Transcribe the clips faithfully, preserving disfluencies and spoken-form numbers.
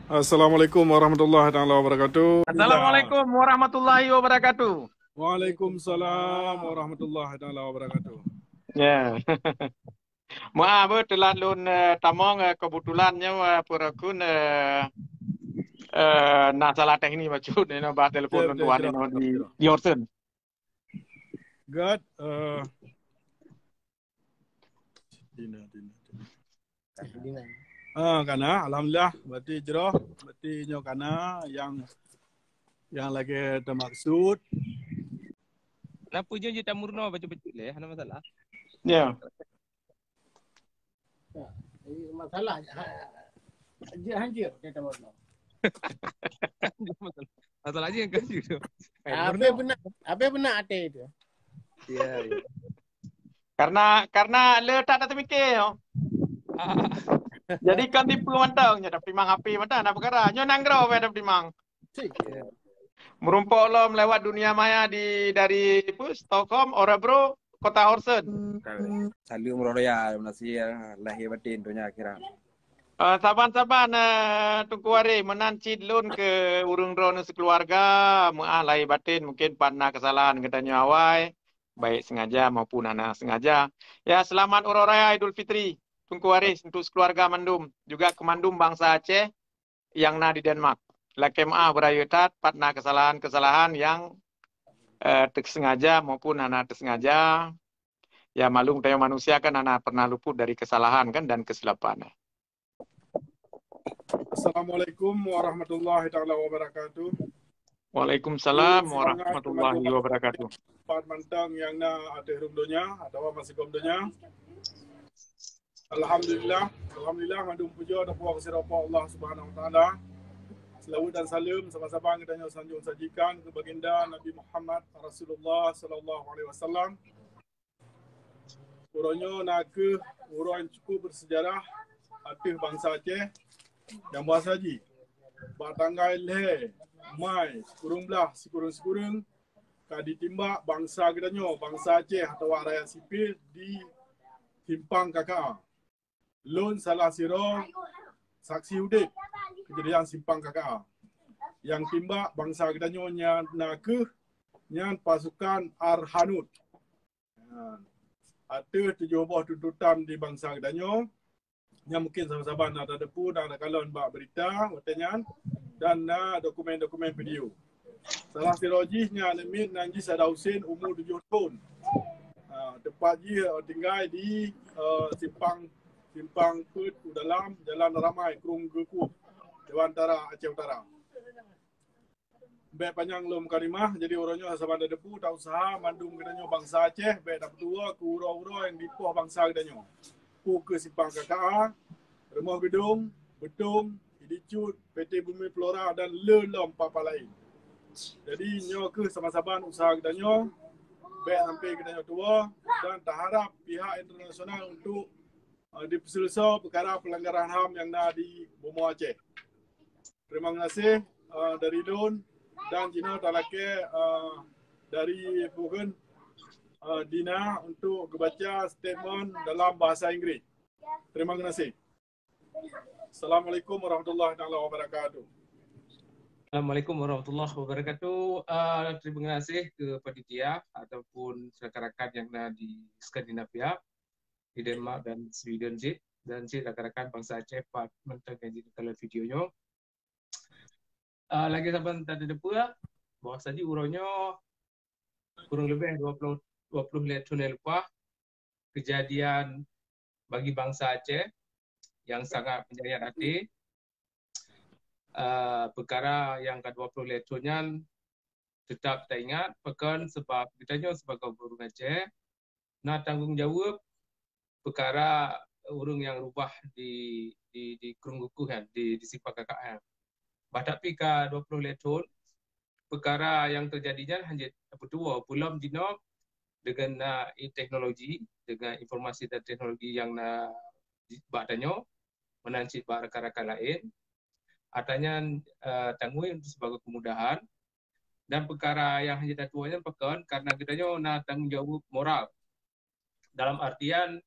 Assalamualaikum warahmatullahi taala wabarakatuh. Assalamualaikum warahmatullahi wabarakatuh. Waalaikumsalam warahmatullahi taala wabarakatuh. Ya. Maaf, eh, teulat lôn, eh, tamong, eh, kebetulan nyoe, eh, peurakun, eh, eh, na salah teknik bacut, eh, bak telepon lôn tuan, eh, di, di Orson. Good. Eh, Dina, Dina, Dina. Ah, kana, alhamdulillah. Berarti jroh, berarti nyoe kana nyang, nyang lagèe teumaksud. Kenapa je je tamurno bacut-bacut leh, hana masalah. Ya. Masalah, ha, je hancur dia tamurno. Masalah je yang hancur tu. Apa benar, apa benar até itu? Ya, ya. Karena, karena le tak ada terfikir, yo. Jadi kan tipu mantong, ya, tapi mang H P mantong, ada perkara. Nyo nanggroe, ada timang. Meureumpok lom lewat dunia maya di, dari, apa, Stockholm, Örebro, kota Öresund. Saleuem roh raya, meunasih lahé batén donya akhirat. Eh, saban-saban, eh, Teungku Waréh, meunan cit lôn keu ureuëng droeneuh sikeuluwarga, meuáh lahé batén, mungkin pat na keusalahan geutanyoe awai, baik sengaja maupun hana sengaja. Ya, selamat Uroe Raya Idul Fitri, Teungku Waréh, untuk sikeuluwarga mandum, juga keu mandum bansa Aceh nyang na di Denmark. Lakée meuáh beurayeuk that pat na keusalahan-keusalahan nyang, eh, teusengaja maupun hana teusengaja. Ya, maklum, tanyoe manusia kan hana pernah luput dari kesalahan kan dan kesilapan. Assalamualaikum warahmatullahi taala wabarakatuh. Waalaikumsalam warahmatullahi wabarakatuh. Pat mantong nyang na ateueh rhueng donya atawa masigoe donya. Alhamdulillah, alhamdulillah, mandum puja dan puja kepada Allah Subhanahu Wa Taala. Selawat dan salam sama-sama geutanyoe sanjung sajikan keu baginda Nabi Muhammad Rasulullah sallallahu alaihi wasallam. Uroe nyoe na kheueh uroe nyang cukup bersejarah ateueh bansa Aceh nyang bahasa jih. Bak tanggai lhée Mai sikureueng blaih sikureueng-sikureueng ka jitimbak bansa geutanyoe, bansa Aceh atawa rakyat sipil di Simpang K K A. Lôn salah sidroe saksi udeb keujadian Simpang K K A. Nyang timbak bansa geutanyoe nyan na kheueh nyan pasukan Arhanut. Ateueh tujoh boh tuntutan di bansa geutanyoe, nyang mungkin saban-saban na tateupeue, na takalon bak beurita watée nyan, dan na dokumen-dokumen video. Salah sidroe jih nyan aneuk miet nan jih Sada Husen, umu tujoh thon. Ha, teumpat jih, eh, tinggai di, eh, simpang, simpang Peuet u Dalam, Jalan Ramai, Krueng Geukueh, Dewan Tara, Aceh Utara. Bék panyang lom kalimah, jadi uroe nyoe saban tateupeue, ta usaha mandum geutanyoe bansa Aceh bék tapeutuwoe keu uroe-uroe nyang dipoh bansa geutanyoe. Peue keu Simpang K K A, Rumoh Geudong, Beutong, Idicut, P T Bumi Flora dan le lom papa laén. Jadi nyoe kheueh saban-saban usaha geutanyoe, bék sampai geutanyoe tuwoe, dan taharab pihak internasional untuk, eh, dipeuseuleusoe peukara peulanggaran ham nyang na di bumoe Aceh. Terima kasih, eh, dari lôn dan jinoe talakée, eh, dari Pugen, eh, Dina untuk geubaca statement dalam bahasa Inggris. Terima kasih. Assalamualaikum warahmatullahi taala wabarakatuh. Assalamualaikum warahmatullahi wabarakatuh. Ah, terima kasih ke panitia ataupun rakan-rakan yang na di Skandinavia, di Denmark dan Sweden cit, dan cit rakan-rakan bansa Aceh pat mantong nyang jikalon video nyoe. Ah, lagée saban tateupeue, bahwa saji uroe nyoe kurang lebih dua puluh, dua puluh lhée thon nyang leupah, kejadian bagi bansa Aceh yang sangat menyayat hati. Ah, peukara nyang ka dua puluh lhée thon nyan teutap taingat, pakon, sebab geutanyoe sibagoe ureuëng Aceh na tanggong jaweueb peukara ureuëng nyang rubah di, di, di Krueng Geukueh nyan, di, di Simpang K K A nyan. Bah tapi ka dua puluh lhée thon, peukara nyang teujadi nyan hana jeuet tapeutuwoe, peulom jinoe deungon na teknologi, deungon informasi dan teknologi nyang na bak tanyoe, meunan cit bak rakan-rakan laén. Ata nyan, eh, tangui sibagoe keumudahan. Dan peukara nyang hana jeuet tatuwoe nyan pakon, karena geutanyoe na tanggong jaweueb moral. Dalam artian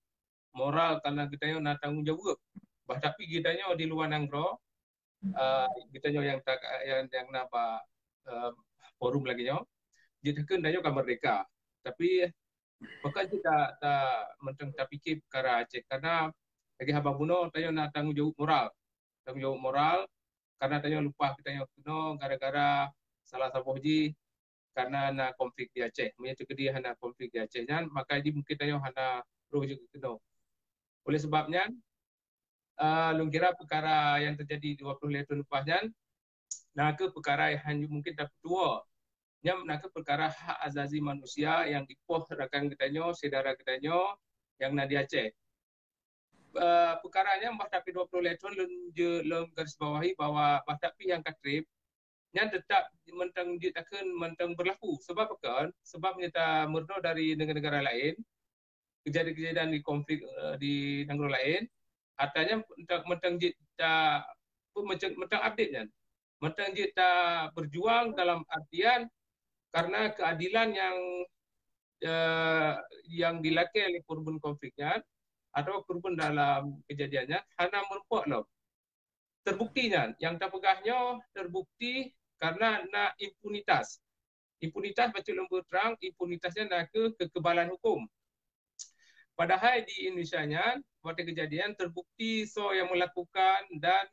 moral, karena geutanyoe na tanggong jaweueb. Bah tapi geutanyoe di luwa nanggroe, uh, geutanyoe nyang tak yang yang na ba uh, forum lagi nyoe, jeuet takheun tanyoe ka merdeka. Tapi pakon jeuet ta, ta mantong tapike peukara Aceh, karena lagèe haba bunoe tanyoe na tanggong jaweueb moral. Tanggong jaweueb moral karena tanyoe leupah geutanyoe keunoe gara-gara salah saboh jih karena na konflik di Aceh. Meunyoe teukeudi hana konflik di Aceh nyan, maka jih mungkin tanyoe hana roh jeuet keunoe. Oleh sebab nyan, uh, lôn kira peukara nyang teujadi dua puluh lhèe thôn leupah nyan na kheueh peukara nyang hana mungkin tapeutuwoe. Nyan na kheueh peukara hak azazi manusia nyang dipoh rakan geutanyoe, syedara geutanyoe nyang na di Aceh. Uh, peukara nyan bah tapi dua puluh lhèe thôn lôn je lôn garis bawahi bahwa bah tapi nyang ka trép nyan tetap mantong jeuet takheun mantong berlaku. Sebab pakon? Sebab meunyoe ta meurunoe dari negara-negara laén, kejadian-kejadian di konflik uh, di nanggroe laén, artinya mantong, mantong jeuet ta mantong, mantong update nyan. Mantong jeuet ta berjuang dalam artian karena keadilan yang uh, yang dilakèe oleh korban konflik nyan atau korban dalam kejadian nyan hana meureumpok lom. Terbukti nyan, nyang tapeugah nyoe terbukti karena na impunitas. Impunitas bacut lôn beutrang, impunitas nyan na kheueh kekebalan hukum. Padahai di Indonesia nyan, watèe kejadian terbukti soe yang melakukan dan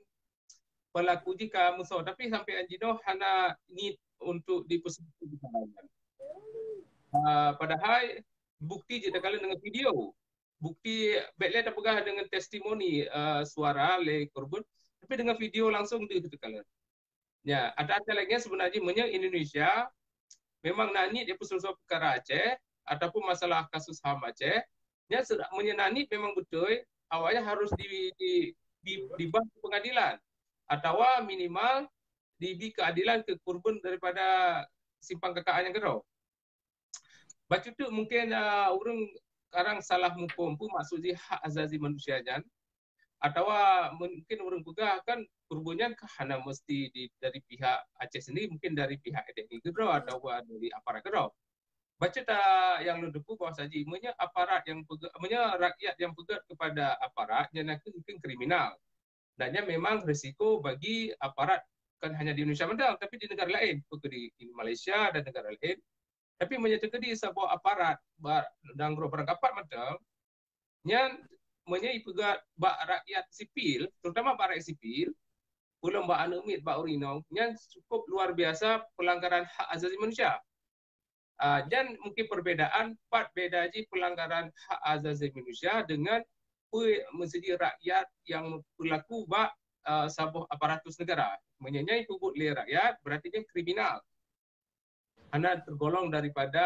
pelaku jih ka meusoe, tapi sampai jinoe hana niet untuk dipeuseuti. Uh, padahai bukti jeuet takalon dengan video. Bukti bèk lé tapeugah dengan testimoni uh, suara lé korban, tapi dengan video langsung deuh takalon. Ya, ada-ada lagi sebenarnya meunyoe Indonesia memang na niet ya peuseuti peukara Aceh ataupun masalah kasus HAM Aceh, ya meunyoe na niet memang beutôi awaknya harus di, di, di, dibah pengadilan atawa minimal dibi keadilan ke korban daripada simpang K K A nyang keudroe. Bacut teuk mungkin uh, ureueng karang salah muphom peue maksud jih hak azazi manusia nyan, atawa mungkin ureueng peugah kan korban nyan ka hana mesti di, dari pihak Aceh sendiri, mungkin dari pihak E D N I keudroe atawa dari aparat keudroe. Bacut uh, nyang lôn teupeu bahwa saji meunyoe aparat yang peugah, meunyoe rakyat yang peugah kepada aparat nyan mungkin kriminal. Dan nyan memang risiko bagi aparat bukan hanya di Indonesia mantong tapi di negara lain, seperti di Malaysia dan negara lain. Tapi meunyoe teukeudi saboh aparat dan barangkapat mantong, nyan meunyoe ipeugah bak rakyat sipil, terutama bak rakyat sipil, ulôn bak aneuk miet bak ureueng inong, nyan cukup luar biasa pelanggaran hak azazi manusia. Uh, dan mungkin perbedaan pat beda jih pelanggaran hak azazi manusia dengan meusiji rakyat yang berlaku bak uh, saboh aparatus negara. Meunyoe nyan peubuet lé rakyat, berarti nyan kriminal. Hana tergolong daripada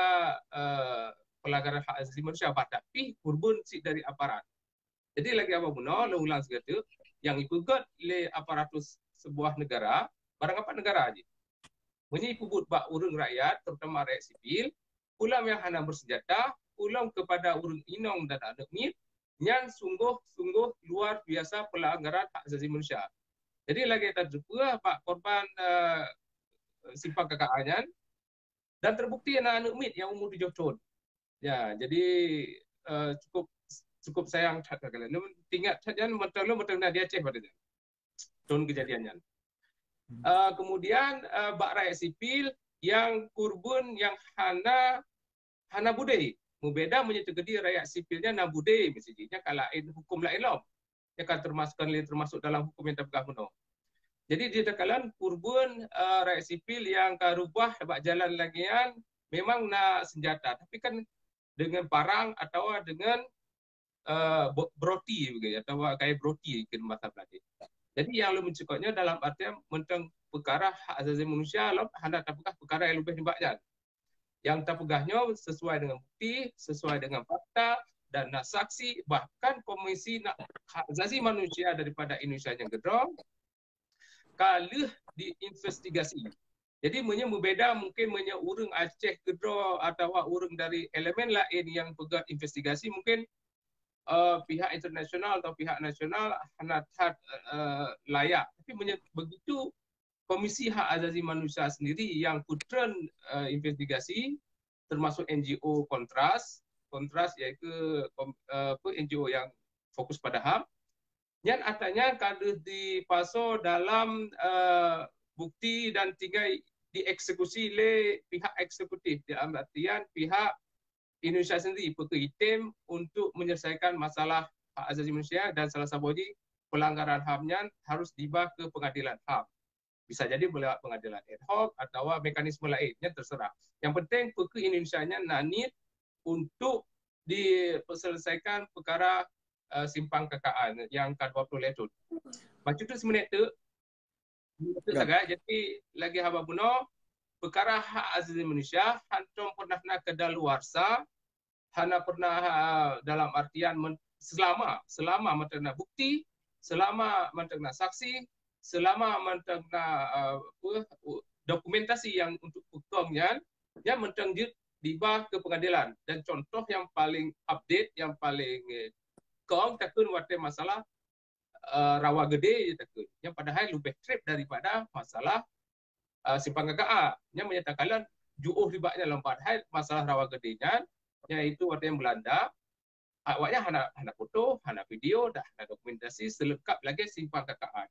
uh, pelanggaran hak azazi manusia, bah tapi korban cit dari aparat. Jadi lagèe awak bunoe, lôn ulang sigoe teuk, nyang ipeugöt lé aparatus sebuah negara, barangkapat negara jih. Meunyoe ipeubeuet bak ureuëng rakyat, terutama rakyat sipil, pulang nyang hana bersenjata, pulang kepada ureuëng inong dan aneuk miet, nyan sunggoh-sunggoh luar biasa pelanggaran hak asasi manusia. Jadi lagèe tateupeue bak korban uh, simpang K K A nyan, dan terbukti na aneuk miet nyang umur tujoh thon. Ya, jadi uh, cukup cukup sayang that kali. Lôn ingat that nyan mantong lôn mantong na di Aceh pada nyan. Thon kejadian nyan. Uh, kemudian uh, bak rakyat sipil nyang korban nyang hana hana budé. Meubeda meunyoe teukeudi rakyat sipil nyan na budé, misalnya nyan ka laén hukum laén lom. Nyan ka termasuk, ka termasuk dalam hukum nyang tapeugah bunoe. Jadi di takalon korban uh, rakyat sipil nyang ka reubah bak jalan lagèe nyan memang na senjata, tapi kan dengan parang atawa dengan uh, broti begitu atawa kayèe broti keu masa Meulayu. Jadi nyang lôn meucukupnya dalam artian mantong peukara hak asasi manusia lom hana tapeugah peukara nyang leubeh nibak nyan. Nyang tapeugah nyoe sesuai dengan bukti, sesuai dengan fakta dan na saksi, bahkan Komisi Hak Asasi Manusia daripada Indonesia nyang keudroe ka lheueh diinvestigasi. Jadi meunyoe meubeda mungkin meunyoe ureuëng Aceh keudroe atawa ureuëng dari elemen laén nyang peugah investigasi mungkin uh, pihak internasional atau pihak nasional hana that uh, layak. Tapi meunyoe begitu Komisi Hak Asasi Manusia sendiri yang peutreun uh, investigasi termasuk N G O Kontras, Kontras iaitu uh, N G O yang fokus pada HAM, Nyan atra nyan ka deuh dipasoe dalam uh, bukti dan tinggai dieksekusi lé pihak eksekutif, dalam artian pihak Indonesia sendiri, peue keu item untuk menyelesaikan masalah hak asasi manusia, dan salah satu jih pelanggaran HAM nyan harus diba ke pengadilan HAM. Bisa jadi lewat pengadilan ad hoc atau mekanisme lain, nyan terserah. Yang penting peue keu Indonesia nyan na niet untuk diselesaikan perkara uh, simpang K K A yang ka dua puluh lhèe thon. Bacut tu seminit tu, betul sagai. Jadi lagi haba bunoe, perkara hak asasi manusia hantom pernah na kedaluarsa, hana pernah uh, dalam artian men, selama selama mantong na bukti, selama mantong na saksi, selama mantong na uh, apa, dokumentasi yang untuk peukong nyan, nyan mantong jeuet diba ke pengadilan. Dan contoh yang paling update, yang paling eh, kong takheun watèe masalah uh, Rawa Gede je takheun. Yang padahal lebih treb daripada masalah uh, simpang K K A. Yang menyatakan juoh ribak nyan lom, padahal masalah Rawa Gede nyan, yaitu watèe Belanda, awaknyan hana hana foto, hana video, dah hana dokumentasi selengkap lagi simpang K K A.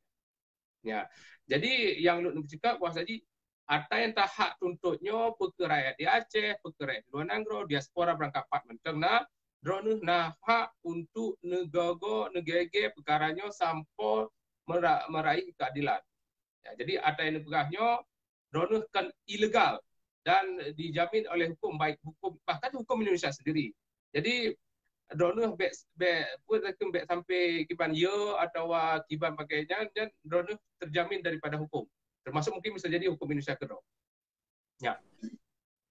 Ya. Jadi yang lôn cakap bahasa ji ata yang tahak tuntut nyoe peue keu rakyat di Aceh, peue keu rakyat di luar nanggroe, diaspora berangkat pat mantong na, droeneuh na hak untuk neugogo, neugege perkara nyoe sampoe mera, meraih keadilan. Ya, jadi ata yang neupeugah nyoe droeneuh kan ilegal dan dijamin oleh hukum, baik hukum, bahkan hukum Indonesia sendiri. Jadi droeneuh bek bek pun bek sampai kiban ya atau kiban pakai nyan, dan droeneuh terjamin daripada hukum. Termasuk mungkin bisa jadi hukum Indonesia kedua. Ya.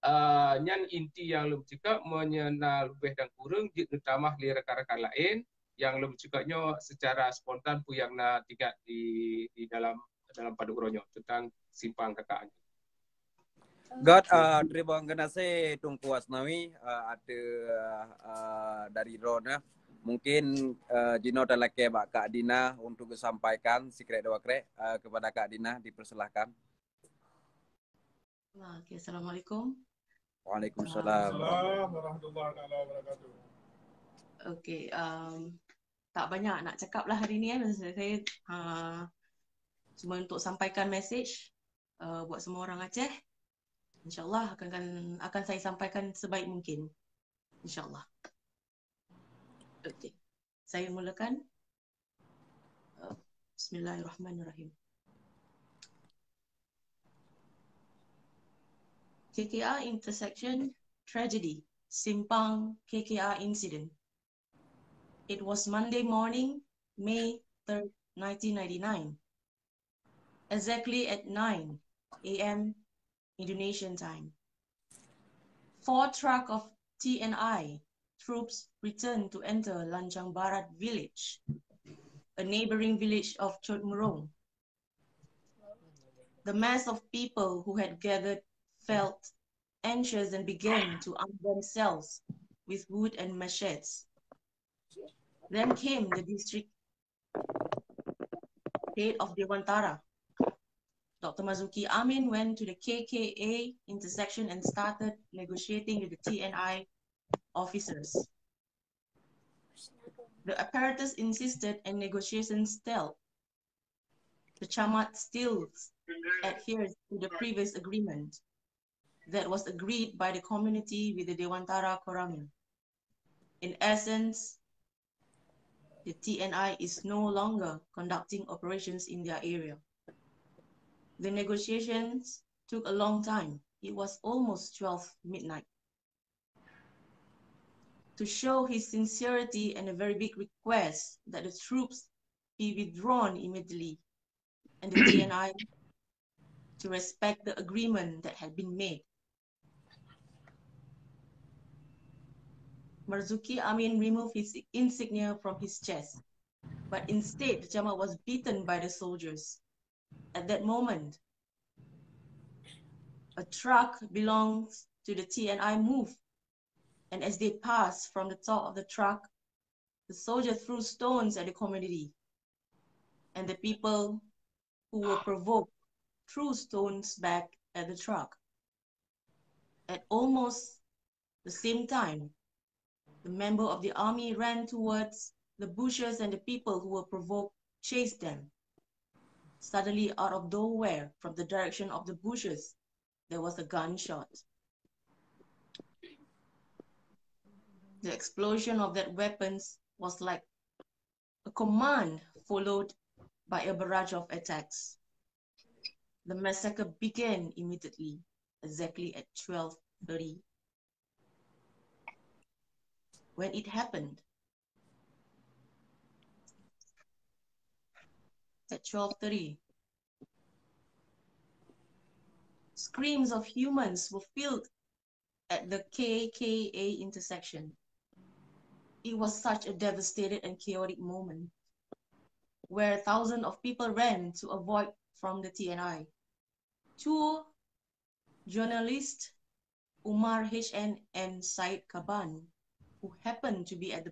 Uh, nyan inti yang lôn cakap, meunyoe na leubeh dan kureueng jeuet neutamah lé rakan-rakan laén yang lôn cakap nyoe secara spontan peue yang na teuingat di di dalam dalam padub uroe nyoe tentang simpang K K A. Göt uh, terima kasih Teungku Asnawi uh, ada uh, dari drone. Mungkin uh, jinoe talakée bak Kak Dina untuk disampaikan sikrek dua krek uh, kepada Kak Dina, dipersilahkan. Okay, Assalamualaikum. Waalaikumsalam. Assalamualaikum warahmatullahi wabarakatuh. Okay, um, tak banyak nak cakap lah hari ni eh. Saya uh, cuma untuk sampaikan message uh, buat semua orang Aceh. InsyaAllah akan, akan akan saya sampaikan sebaik mungkin. InsyaAllah. Okay. Saya mulakan. Uh, Bismillahirrahmanirrahim. K K R intersection tragedy, Simpang K K R incident. It was Monday morning, May third, nineteen ninety-nine, exactly at nine A M Indonesian time. Four truck of T N I troops returned to enter Lancang Barat village, a neighboring village of Chotmurong. The mass of people who had gathered felt anxious and began to arm themselves with wood and machetes. Then came the district head of Dewantara. Doctor Marzuki Amin went to the K K A intersection and started negotiating with the T N I officers. The apparatus insisted and negotiations stalled. The Camat still adheres to the previous agreement that was agreed by the community with the Dewantara Koramil. In essence, the T N I is no longer conducting operations in their area. The negotiations took a long time. It was almost twelve midnight. To show his sincerity and a very big request that the troops be withdrawn immediately and the T N I to respect the agreement that had been made. Marzuki Amin removed his insignia from his chest, but instead the Camat was beaten by the soldiers. At that moment, a truck belongs to the T N I moved, and as they passed from the top of the truck, the soldier threw stones at the community, and the people who were provoked threw stones back at the truck. At almost the same time, the member of the army ran towards the butchers and the people who were provoked chased them. Suddenly, out of nowhere, from the direction of the bushes, there was a gunshot. The explosion of that weapons was like a command followed by a barrage of attacks. The massacre began immediately, exactly at twelve thirty. When it happened, at twelve thirty, screams of humans were filled at the K K A intersection. It was such a devastated and chaotic moment where thousands of people ran to avoid from the T N I. Two journalists, Umar H N and Said Kaban, who happened to be at the,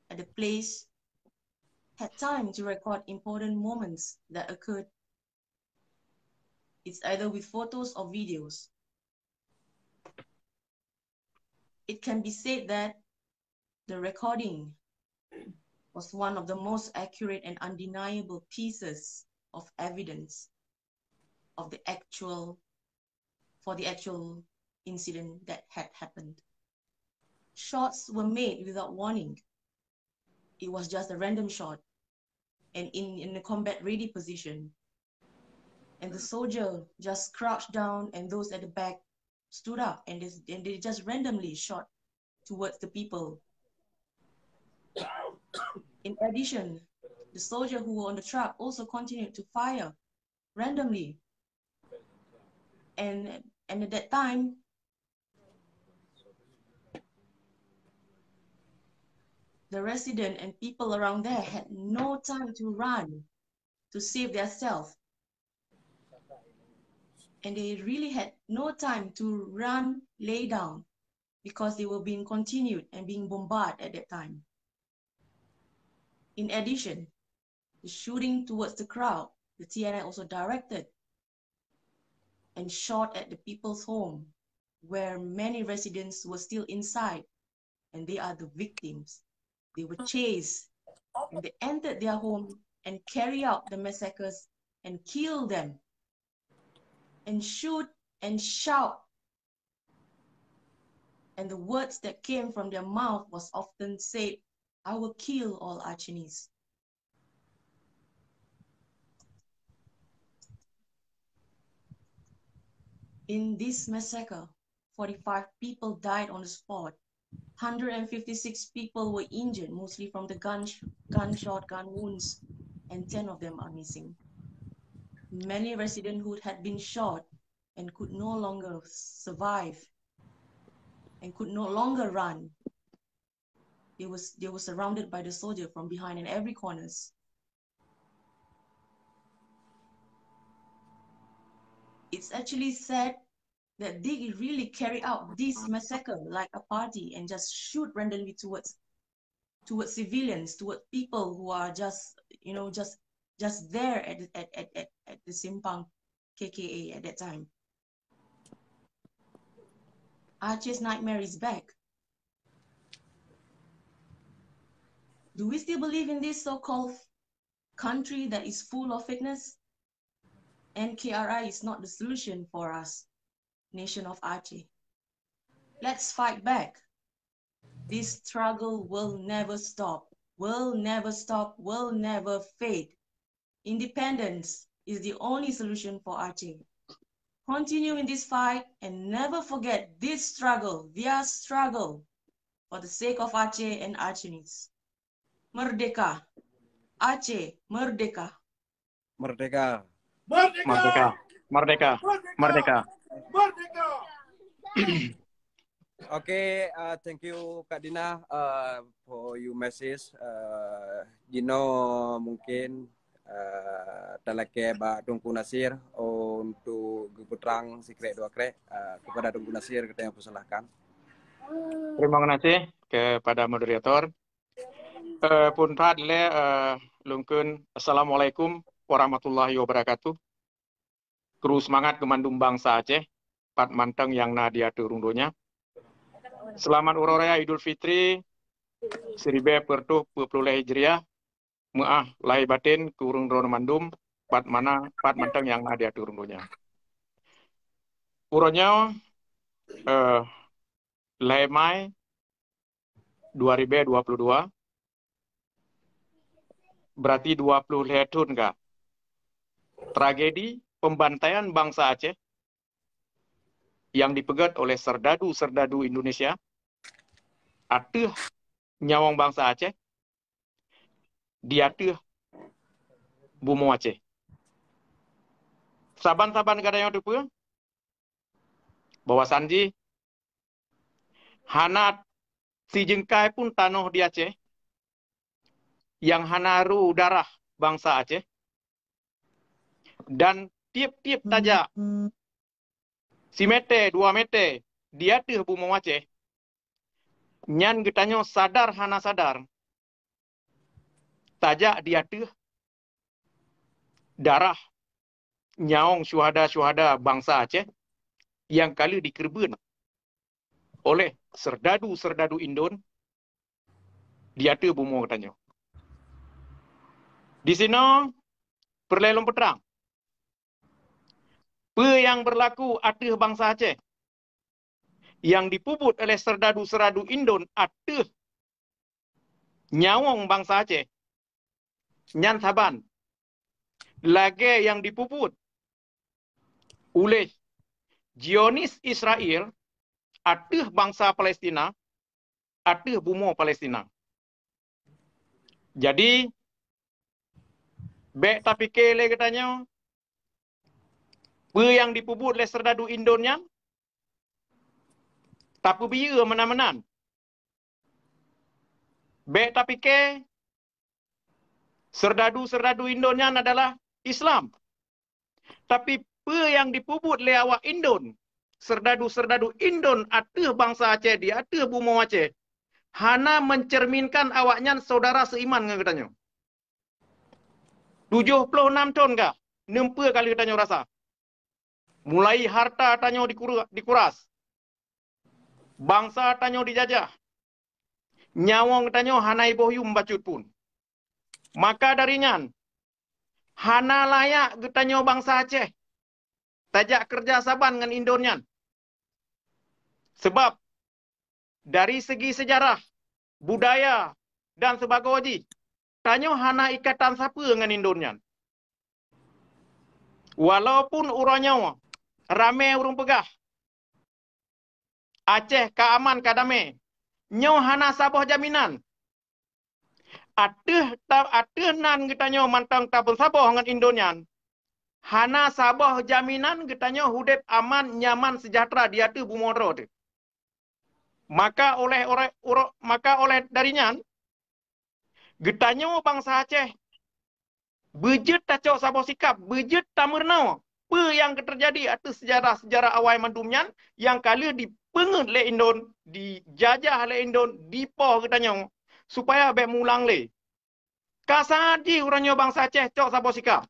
at the place, had time to record important moments that occurred. It's either with photos or videos. It can be said that the recording was one of the most accurate and undeniable pieces of evidence of the actual, for the actual incident that had happened. Shots were made without warning. It was just a random shot and in, in a combat ready position. And the soldier just crouched down, and those at the back stood up, and they, and they just randomly shot towards the people. In addition, the soldier who were on the truck also continued to fire randomly. And, and at that time, the resident and people around there had no time to run to save themselves. And they really had no time to run, lay down, because they were being continued and being bombarded at that time. In addition, the shooting towards the crowd, the T N I also directed and shot at the people's home, where many residents were still inside, and they are the victims. They were chased, and they entered their home and carry out the massacres and kill them, and shoot and shout. And the words that came from their mouth was often said, "I will kill all Achinese." In this massacre, forty-five people died on the spot. Hundred and fifty-six people were injured, mostly from the gun, gunshot, gun wounds, and ten of them are missing. Many residents who had been shot and could no longer survive and could no longer run. They was, they were surrounded by the soldier from behind in every corners. It's actually sad that they really carry out this massacre like a party and just shoot randomly towards, towards civilians, towards people who are just, you know, just, just there at, at, at, at, at the Simpang K K A at that time. Aceh's nightmare is back. Do we still believe in this so-called country that is full of fakeness? N K R I is not the solution for us, nation of Aceh. Let's fight back. This struggle will never stop, will never stop, will never fade. Independence is the only solution for Aceh. Continue in this fight and never forget this struggle, their struggle, for the sake of Aceh and Achinese. Merdeka! Aceh, merdeka! Merdeka! Merdeka! Merdeka! Merdeka! Okay, uh, thank you Kak Dina uh, for your message. Uh, Dino mungkin uh, talakée bak Teungku Nasir untuk geupeutrang sikrek dua krek uh, kepada Teungku Nasir, kita yang persilahkan. Terima kasih kepada moderator. Uh, pun that lé uh, lungkun. Assalamualaikum warahmatullahi wabarakatuh. Kru semangat kemandum bangsa Aceh, pat manteng yang na di ateueh rhueng donya. Selamat Uroe Raya Idul Fitri siribée peureutôh peuet ploh lhée Hijriah, meu'ah lahé batén keu ureuëng droeneuh mandum, pat mana, pat mantong nyang na di ateueh rhueng donya. Uroe nyoe, eh, lhée Mai dua ribée dua puluh dua, berarti dua puluh lhée thon ka tragedi pembantaian bansa Aceh yang dipeugét oleh serdadu-serdadu Indonesia ateueh nyawöng bansa Aceh di ateueh bumoe Aceh. Saban-saban gata nyoe teupeue bahwa sanji hana sijeungkai pun tanoh di Aceh nyang hana ru darah bansa Aceh, dan tieb-tieb tajak simeté dua meté di ateueh bumoe Aceh, nyan geutanyoe sadar hana sadar tajak di ateueh darah nyawöng syuhada-syuhada bansa Aceh nyang ka lheueh dikeureubeuen oleh serdadu-serdadu Indon di ateueh bumoe geutanyoe. Disinoe peureulée lôn peutrang peue nyang beurlaku ateueh bansa Aceh nyang dipeubuet oleh serdadu-serdadu Indon ateueh nyawöng bansa Aceh nyan saban lagée nyang dipeubuet uléh Zionis Israel ateueh bansa Palestina, ateueh bumoe Palestina. Jadi, bék tapike lé geutanyoe peue nyang dipeubuet lé serdadu Indon nyan tapeubiyeu meunan-meunan. Bék tapike serdadu-serdadu Indon nyan adalah Islam. Tapi peue nyang dipeubuet lé awak Indon, serdadu-serdadu Indon ateueh bansa Aceh di ateueh bumoe Aceh, hana mencerminkan awaknyan saudara seiman ngon geutanyoe. Tujoh ploh nam thon ka, neumpeue ka lheueh tanyoe rasa. Mulai harta tanyoe dikura-, dikuras, bansa tanyoe dijajah, nyawöng tanyoe hana iboh yum bacut pun. Maka dari nyan, hana layak geutanyoe bansa Aceh tajak keureuja saban ngon Indon nyan. Sebab dari segi sejarah, budaya, dan sibagoe jih, tanyoe hana ikatan sapeue ngon Indon nyan. Walaupun uroe nyoe ramé ureuëng peugah Aceh ka aman ka damé, nyoe hana saboh jaminan. Ateueh ta-, ateueh nan geutanyoe mantong tapeusaboh ngon Indon nyan, hana saboh jaminan geutanyoe udeb aman, nyaman, seujahteura di ateueh bumoe droe teuh. Maka oleh, oleh, uro-, maka oleh dari nyan, geutanyoe bansa Aceh beujeuet tacok saboh sikab, beujeuet tameureunoe peue nyang ka teujadi ateueh seujarah-seujarah awai mandum nyan nyang ka lheueh dipeungeuet lé Indon, dijajah lé Indon, dipoh geutanyoe, supaya bék meuulang lé. Ka saát jih uroe nyoe bansa Aceh cok saboh sikab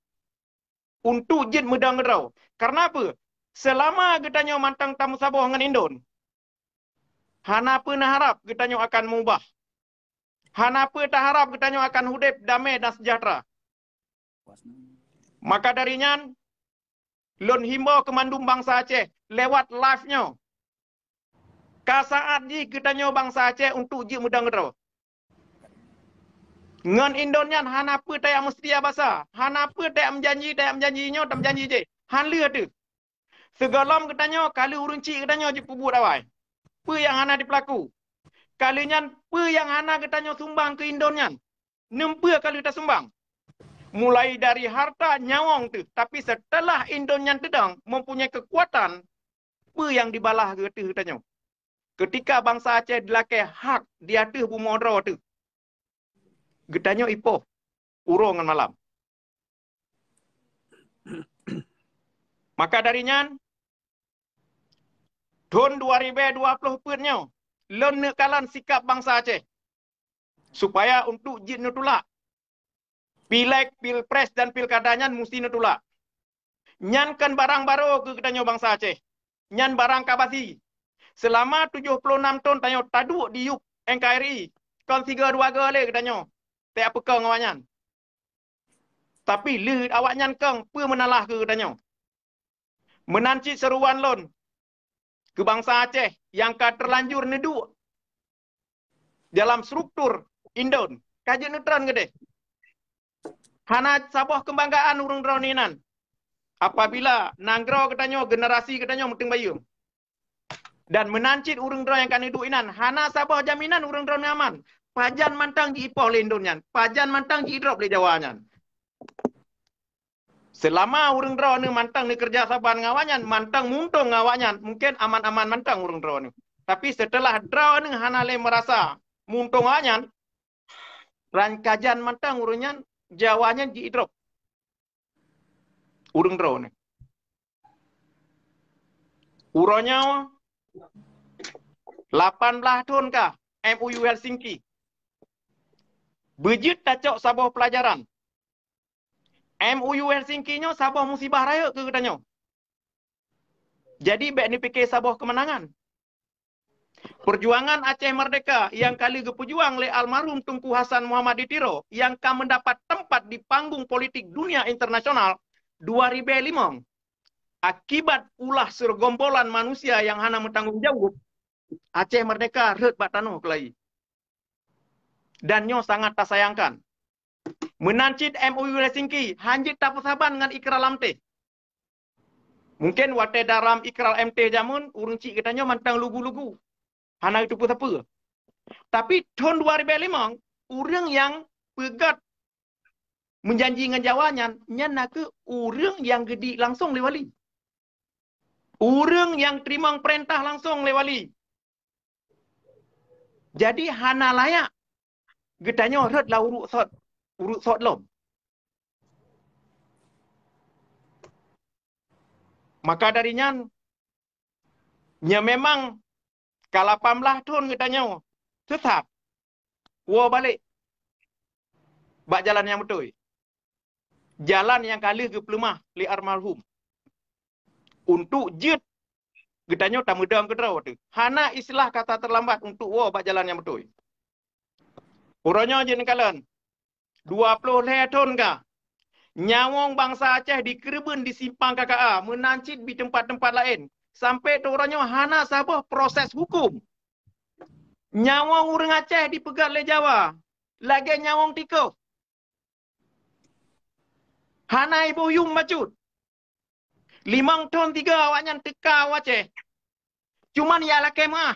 untuk jeuet meudong keudroe. Kareuna peue? Seulama geutanyoe mantong tameusaboh ngon Indon, hana peue neuharab geutanyoe akan meubah. Hana peue taharab geutanyoe akan udeb damé dan seujahteura. Maka dari nyan, lôn himbô keu mandum bansa Aceh lewat live nyoe. Ka saát jih geutanyoe bansa Aceh untuk jeuet meudong keudroe. Ngon Indon nyan hana peue tajak meuseutia basa, hana peue tajak meujanji, tajak meujanji nyoe, tajak meujanji jéh. Han lheueh teuh. Sigohlom geutanyoe ka lheueh ureuëng chik geutanyoe jipeubuet awai peue nyang hana jipeulaku. Ka lheueh nyan peue nyang hana geutanyoe sumbang keu Indon nyan, neumpeue ka lheueh tasumbang. Mulai dari harta nyawöng teuh, tapi seuteulah Indon nyan teudong mempunyai keukuatan, peue nyang jibalah geutanyoe. Keutika bansa Aceh jilakée hak di ateueh bumoe droe teuh, geutanyoe ipoh uroe ngon malam. Maka dari nyan, thon dua ribée dua ploh peuet nyoe, lôn neuk kalon sikab bansa Aceh supaya untuk jeuet neutulak. Pilék, pilpres dan pilkada nyan musti neutulak. Nyan kon barang barô keu geutanyoe bansa Aceh. Nyan barang ka basi. Seulama tujoh ploh nam thon tanyoe taduek di yup N K R I, kon sigoe dua goe lé geutanyoe teupeukong awaknyan. Tapi lheueh awaknyan kong, peue meunalah keu geutanyoe? Meunan cit seuruan lôn keu bansa Aceh nyang ka teulanjur neuduek dalam struktur indon, ka jeuet neutron keudeh. Hana saboh keubanggaan ureuëng droeneuh inan apabila nanggroe geutanyoe, generasi geutanyoe meuteumbayeueng. Dan meunan cit ureuëng droe nyang ka neuduek inan, hana saboh jaminan ureuëng droeneuh aman. Pajan mantong jiipoh lé indon nyan, pajan mantong jiidrop lé Jawa nyan. Seulama ureuëng droeneuh mantong neukeureuja saban ngon awaknyan, mantong meuuntông ngon awaknyan, mungken aman-aman mantong ureuëng droeneuh. Tapi seuteulah droeneuh hana lé meurasa meuuntông awaknyan, ran kajan mantong ureuëng nyan, Jawa nyan jiidrop. Ureuëng droeneuh. Uroe nyoe lapan blaih thon ka M O U Helsinki. Beujeuet tacok saboh peulajaran. M O U Helsinki nyoe saboh musibah rayeuk keu geutanyoe. Jadi bék neupike saboh keumanangan. Peujuangan Aceh Merdeka nyang ka lheueh geupeujuang lé almarhum Teungku Hasan Muhammad di Tiro nyang ka meudapat teumpat di panggung politik dunia internasional dua ribée limong. Akibat ulah seureugomblolan manusia nyang hana meutanggong jaweueb, Aceh Merdeka rhot bak tanoh keulayi. Dan nyoe sangat tasayangkan. Meunan cit M O U Helsinki hana jeuet tapeusaban ngon ikral M T. Mungken watée dalam ikral M T jameun, ureuëng chik geutanyoe mantong lugu-lugu. Hana geuteupeue sapeue. Tapi thon dua ribée limong, ureuëng nyang peugét meujanji ngon Jawa nyan, nyan nakeuh ureuëng nyang geudiek langsong lé wali. Ureuëng nyang teurimong peurintah langsong lé wali. Jadi hana layak geutanyoe rhot lam uruek sot, uruek sot lom. Maka dari nyan, nyoe memang ka lapan blaih thon geutanyoe seusat, woe balek bak jalan nyang beutôi. Jalan nyang ka lheueh geupeuleumah lé almarhum. Untuk jeuet geutanyoe tameudong keudroe teuh. Hana istilah kata terlambat untuk woe bak jalan nyang beutôi. Uroe nyoe jeuet neukalon, dua ploh lhée thon ka, nyawöng bansa Aceh dikeureubeuen di simpang K K A, meunan cit di teumpat-teumpat laén. Sampoe teuh uroe nyoe hana saboh proses huköm. Nyawöng ureuëng Aceh dipeugét lé Jawa lagée nyawöng tikôh. Hana iboh yuem bacut. Limong thon tiga awaknyan teuka u Aceh. Cuman ya lakée meuah.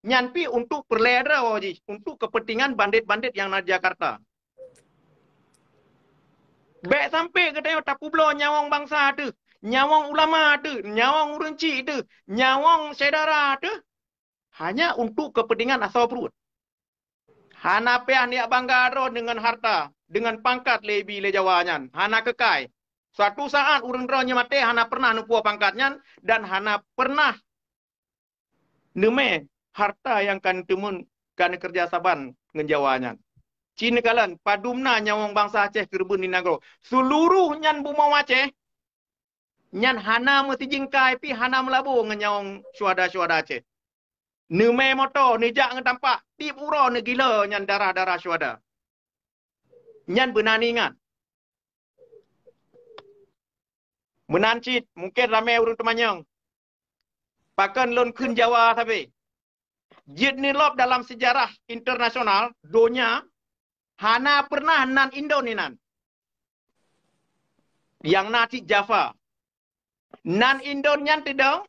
Nyan pih untuk peureulée droe jih, untuk kepentingan bandit-bandit nyang na di Jakarta. Bék sampoe geutanyoe tapeubloe nyawöng bansa teuh, nyawöng ulama teuh, nyawöng ureuëng chik teuh, nyawöng syedara teuh, hanya untuk kepentingan asoe pruet. Hana payah neujak bangga droe deungon harta, deungon pangkat lé bi lé Jawa nyan. Hana keukai. Suatu saat ureuëng droe nyoe maté hana pernah neupuwoe pangkat nyan dan hana pernah neumé harta nyang ka neuteumeun ka neukeureuja saban ngon Jawa nyan. Ci neukalon padum na nyawöng bansa Aceh keureubeuen di nanggroe. Seuluruh nyan bumoe Aceh nyan hana meusijingkai pih hana meulabo ngon nyawöng syuhada-syuhada Aceh. Neumé moto, neujak ngon tampak, tieb uroe neugila nyan darah-darah syuhada. Nyan beuna neuingat. Meunan cit, mungken ramé ureuëng teumanyong, pakon lôn kheun Jawa sabe. Jeuet neulop dalam seujarah internasional donya, hana pernah nan indon inan. Nyang na cit Java. Nan indon nyan teudong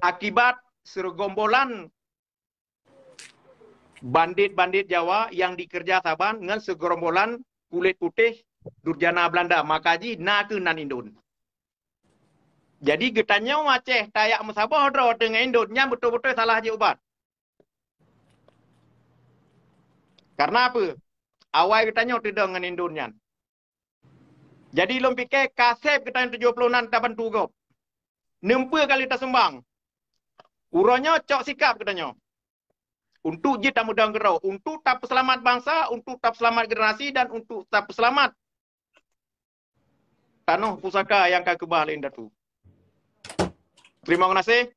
akibat seureugomblolan bandit-bandit Jawa nyang dikeureuja saban ngon seureugomblolan kulét putéh durjana Beulanda, maka jih na kheueh nan indon. Jadi geutanyoe Aceh tajak meusaboh droe teungoh indon, nyan beutôi-beutôi salah jih ubat. Karena apa? Awai geutanyoe teudong ngon indon nyan. Jadi lôn pike ka sép geutanyoe tujoh ploh nan tabantu gob. Neumpeue kali tasumbang? Uroe nyoe cok sikap geutanyoe. Untuk jeuet tameudong keudroe, untuk tapeuseulamat bansa, untuk tapeuseulamat generasi dan untuk tapeuseulamat tanoh pusaka nyang ka keubah lé indatu. Terima kasih.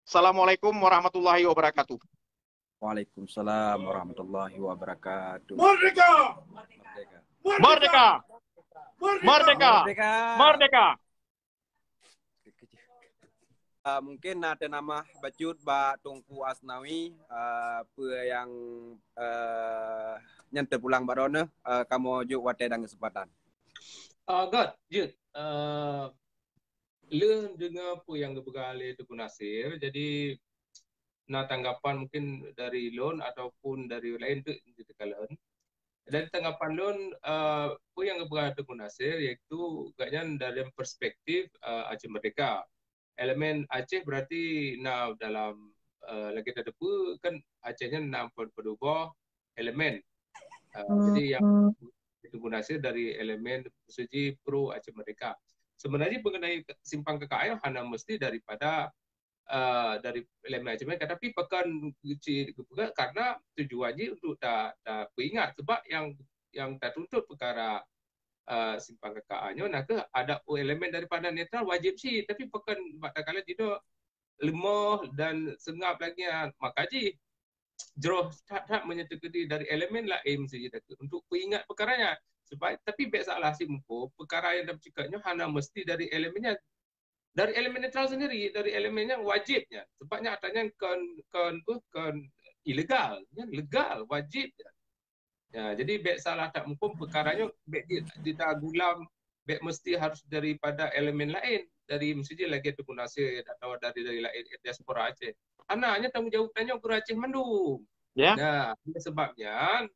Assalamualaikum warahmatullahi wabarakatuh. Waalaikumsalam warahmatullahi wabarakatuh. Merdeka! Merdeka! Merdeka! Merdeka! Merdeka! Ah, mungkin na teunamah bacut bak Teungku Asnawi, ah, peue nyang, ah, nyang teupulang bak droeneuh, ah, kamoe jok watée dan keuseumpatan. Ah, göt, jeuet. Ah, lheueh deungoe peue nyang geupeugah lé Teungku Nasir, jadi na tanggapan mungkin dari lôn ataupun dari laén tu, teukalon. Dari tanggapan lôn, eh, peue nyang geupeugah Teungku Nasir, iaitu gobnyan dalam perspektif, eh, Aceh Merdeka. Elemen Aceh berarti na dalam, eh, lagée tateupeue kan Aceh nyan na peuduboh elemen. Eh, jadi nyang Teungku Nasir dari elemen, maksud jih, pro Aceh Merdeka. Sebenarnya mengenai simpang K K L hana mesti daripada eh, dari elemen Aceh Merdeka. Tapi pakon cit geupeugah karena tujuan jih untuk ta, ta peuingat sebab nyang, nyang tatuntut peukara, eh, simpang K K L nyoe nakeuh ada elemen daripada netral wajib cit. Tapi pakon bak takalon jinoe leumoh dan seungab lagée nyan, maka jih jroh that-that meunyoe teukeudi dari elemen laén mesti jih takeuh untuk peuingat peukara nyan. Supaya, tapi bék salah cit muphom, peukara nyang tapeuceukat nyoe hana mesti dari elemen nyan. Dari elemen netral sendiri, dari elemen nyang wajib nyan. Sebab nyan atra nyan kon, kon, kon ilegal, nyan legal, wajib nyan. Ya, jadi bék salah that muphom peukara nyoe, bék di, di tagulam, bék mesti harus daripada elemen laén, dari mesti lagée Teungku Nasir atau dari, dari laén diaspora Aceh. Hana, nyan tanggong jaweueb tanyoe keu ureuëng Aceh mandum. Ya. Nah, oleh sebab nyan,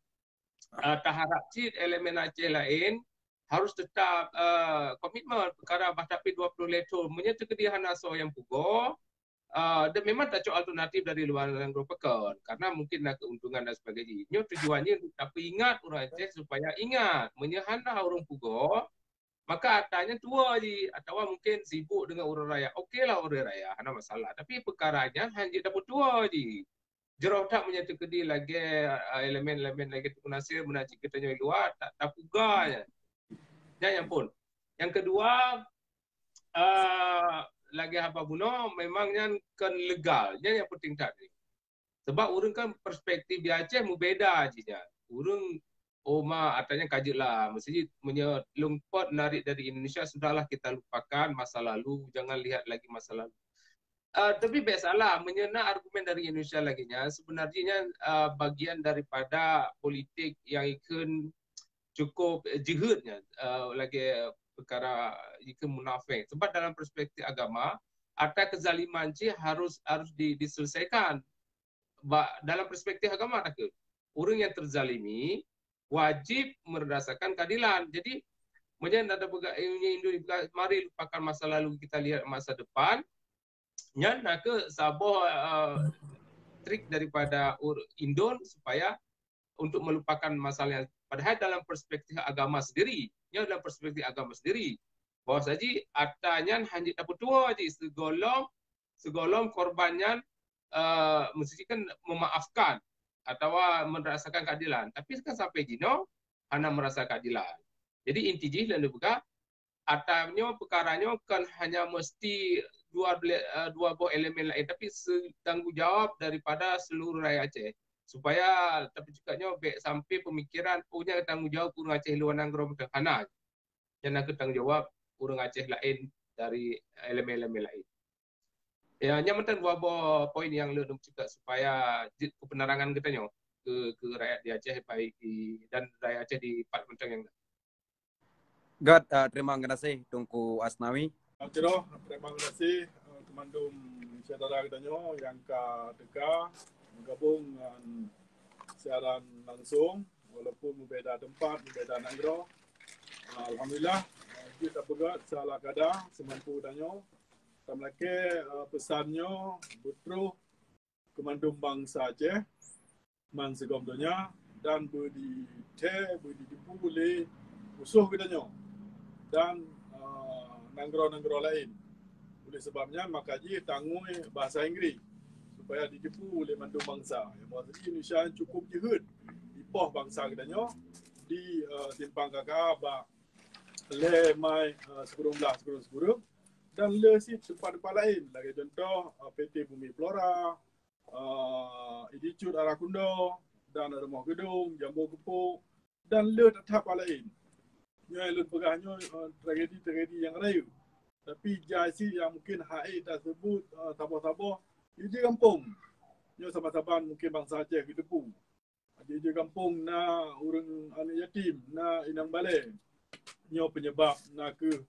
ah, taharap cit elemen Aceh laén harus tetap, ah, komitmen peukara bah tapi dua puluh lhée thon. Meunyoe teukeudi hana soe nyang pugoe, ah, dan memang tacok alternatif dari luwa nanggroe pakon, karena mungkin na keuntungan dan sebagainya. Nyoe tujuan jih untuk tapeuingat ureuëng Aceh supaya ingat, meunyoe hana ureuëng pugoe, maka atra nyan tuwoe jih, atawa mungkin sibuk deungon ureuëng raya. Oke lah ureuëng raya, hana masalah. Tapi peukara nyan hana jeuet tapeutuwoe jih. Jroh that meunyoe teukeudi lagée, ah, elemen-elemen lagée Teungku Nasir meunan cit geutanyoe luwa, ta, tapuga nyan. Nyan nyang phon. Nyang keudua, ah, lagée haba bunoe, memang nyan kon legal. Nyan nyang penting that. Sebab ureuëng kan perspektif di Aceh meubeda jih nyan. Ureuëng, oh ma, atra nyan ka jeuet lah. Mesti meunyoe lôn pot narit dari Indonesia, sudahlah kita lupakan masa lalu, jangan lihat lagi masa lalu. Ah, tapi bék salah, meunyoe na argumen dari Indonesia lagée nyan, sebenarnya nyan, ah, bagian daripada politik nyang ikheun cukup, eh, jeuhet nyan, eh, lagée peukara ikheun munafék. Sebab dalam perspektif agama, atra keuzaliman cit harus, harus di, diselesaikan. Ba, dalam perspektif agama takheun, ureuëng nyang teuzalimi wajib meurasakan keadilan. Jadi, meunyoe na peugah, eh, Indonesia peugah, mari lupakan masa lalu, kita lihat masa depan, nyan nakeuh saboh, eh, trik daripada ur-, indon supaya untuk melupakan masalah yang, padahal dalam perspektif agama sendiri, nyan dalam perspektif agama sendiri, bahwa saji atra nyan hana tapeutuwoe jih sigohlom, sigohlom korban nyan, eh, mesti kan memaafkan atawa merasakan keadilan. Tapi kan sampai jinoe hana merasa keadilan. Jadi inti jih lôn peugah, atra nyoe, peukara nyoe kon hanya mesti dua bela-, eh, dua boh elemen laén, tapi se-, tanggong jawab daripada seluruh rakyat Aceh. Supaya tapi juga nyoe bék sampai pemikiran, oh, nyan tanggong jawab ureuëng Aceh luwa nanggroe mantong, hana. Nyan nakeuh tanggong jawab ureuëng Aceh laén dari elemen-elemen laén. Ya, nyan mantong dua boh poin nyang lôn ceukat supaya jeuet keu penerangan geutanyoe keu, keu rakyat di Aceh baik di, dan rakyat Aceh di pat mantong nyang na. Göt, eh, terima kasih Teungku Asnawi. Oke, terima kasih, eh, keu mandum syedara geutanyoe nyang ka teuka meugabong ngon siaran langsung, walaupun meubeda teumpat, meubeda nanggroe. Eh, alhamdulillah, eh, jeuet tapeugah salah kada seumampu tanyoe. Tameulakée, eh, peusan nyoe beutroh keu mandum bansa Aceh, man sigom donya, dan beuditée, beuditipu lé musoh geutanyoe dan, eh, nanggroe-nanggroe laén. Oleh sebab nyan, maka jih tangui bahasa Inggris supaya ditipu lé mandum bansa. Nyang bahasa Indonesia cukup jeuhet dipoh bansa geutanyoe di, eh, simpang K K A bak lhée Mai, eh, sikureueng blaih sikureueng sikureueng, dan le cit teumpat-teumpat laén, lagée contoh, eh, P T Bumi Flora, uh, Institut Arakundo dan Rumoh Geudong, Jambo Geupok dan le that-that laén. Nyoe lôn peugah nyoe, uh, tragedi-tragedi nyang rayeuk. Tapi jai cit nyang mungkin hase taseubut, uh, saboh-saboh, jih gampông. Nyoe saban-saban mungkin bansa Aceh geuteupeue. Jih gampông na ureuëng aneuk yatim, na inong balée. Nyoe penyebab na kheueh,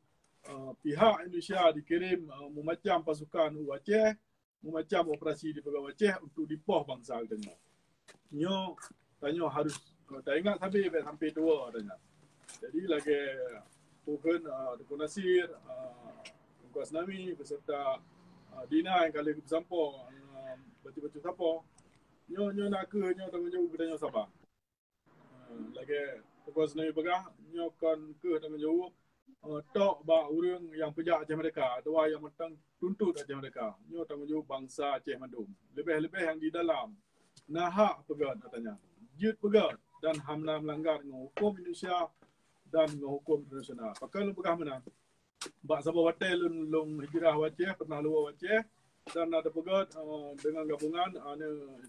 uh, pihak Indonesia dikirim, uh, meumacam pasukan u Aceh, meumacam operasi di Peugah Aceh untuk dipoh bansa geutanyoe. Nyoe tanyoe harus, uh, taingat sabe bèk sampai tuwo tanyoe. Jadi lagée peue kheun, uh, Teungku Nasir, uh, Teungku Asnami beserta, uh, Dina nyang ka lheueh geupeusampoe, uh, bacut-bacut sapo. Nyoe, nyoe na kheueh nyoe tanggong jaweueb geutanyoe saban. Uh, lagée Teungku Asnami peugah, nyoe kon kheueh tanggong jaweueb, uh, tok bak ureuëng nyang peujak Aceh Merdeka, atawa nyang mantong tuntut Aceh Merdeka. Nyoe tanggong jaweueb bansa Aceh mandum. Leubeh-leubeh nyang di dalam na hak peugét ata nyan. Jeuet peugét dan hana meulanggar ngon huköm Indonesia dan ngon huköm internasional. Pakon lôn peugah meunan? Bak saboh watée lôn, lôn hijrah u Aceh, pernah luwa u Aceh, dan na teupeugét, uh, dengan gabungan aneuk,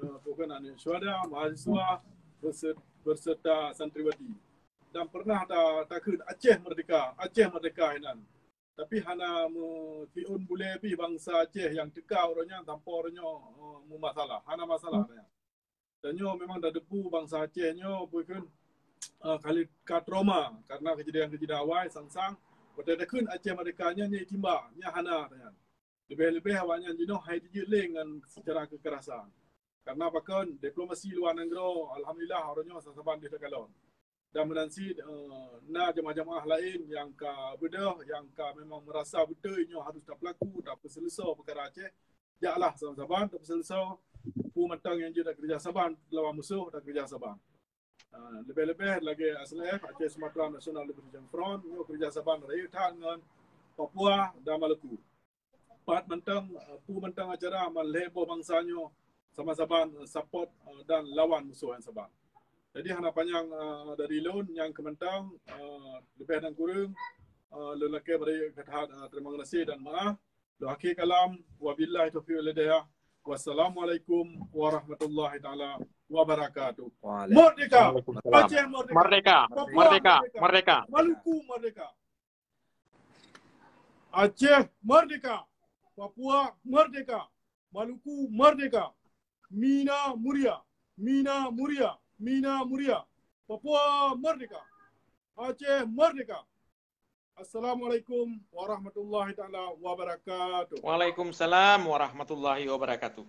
uh, bukan aneuk syuhada, mahasiswa berse-, berserta santriwati. Dan pernah ta-, takheun Aceh merdeka, Aceh merdeka inan. Tapi hana meusiôn bulée pih bansa Aceh nyang teuka uroe nyan sampoe uroe nyoe, uh, meumasalah. Hana masalah nyan. Dan nyoe memang tateupeue bansa Aceh nyoe peue kheun, uh, ka lheueh ka trauma karena kejadian-kejadian awai sang-sang. Watée takheun Aceh merdeka nyan, nyan timbak, nyan hana nyan. Leubeh-leubeh awaknyan jinoe hai jijeuet lé ngon secara kekerasan. Karena pakon diplomasi luwa nanggroe, alhamdulillah, uroe nyoe saban-saban deuh takalon. Dan meunan cit, eh, na jamaah-jamaah laén nyang ka beudôh, nyang ka memang merasa beutôi nyoe harus tapeulaku, tapeuseuleusoe peukara Aceh. Jaklah saban-saban tapeuseuleusoe, peue mantong nyang jeuet takeureuja saban lawan musoh, takeureuja saban. Ah, leubeh-leubeh lagée A S L F, Aceh Sumatra National Liberation Front, nyoe keureuja saban rayeuk that ngon Papua dan Maluku. Pat mantong, eh, peue mantong acara man lhée boh bansa nyoe sama-saban, eh, support, eh, dan lawan musoh nyang saban. Jadi hana panyang, eh, dari lôn, nyang keu mantong, eh, leubeh dan kureueng, eh, lôn lakée bri keu that, eh, terima kasih dan maaf. Lôn akhé kalam, wabillahi taufiq wal hidayah. Wassalamualaikum warahmatullahi taala wabarakatuh. Waalaikumsalam. Merdeka! Waalaikumsalam. Aceh merdeka! Merdeka! Papua merdeka! Merdeka! Merdeka! Maluku merdeka! Aceh merdeka! Papua merdeka! Maluku merdeka! Mina Muria! Mina Muria! Mina Muria! Papua merdeka! Aceh merdeka! Assalamualaikum warahmatullahi taala wabarakatuh. Waalaikumsalam warahmatullahi wabarakatuh.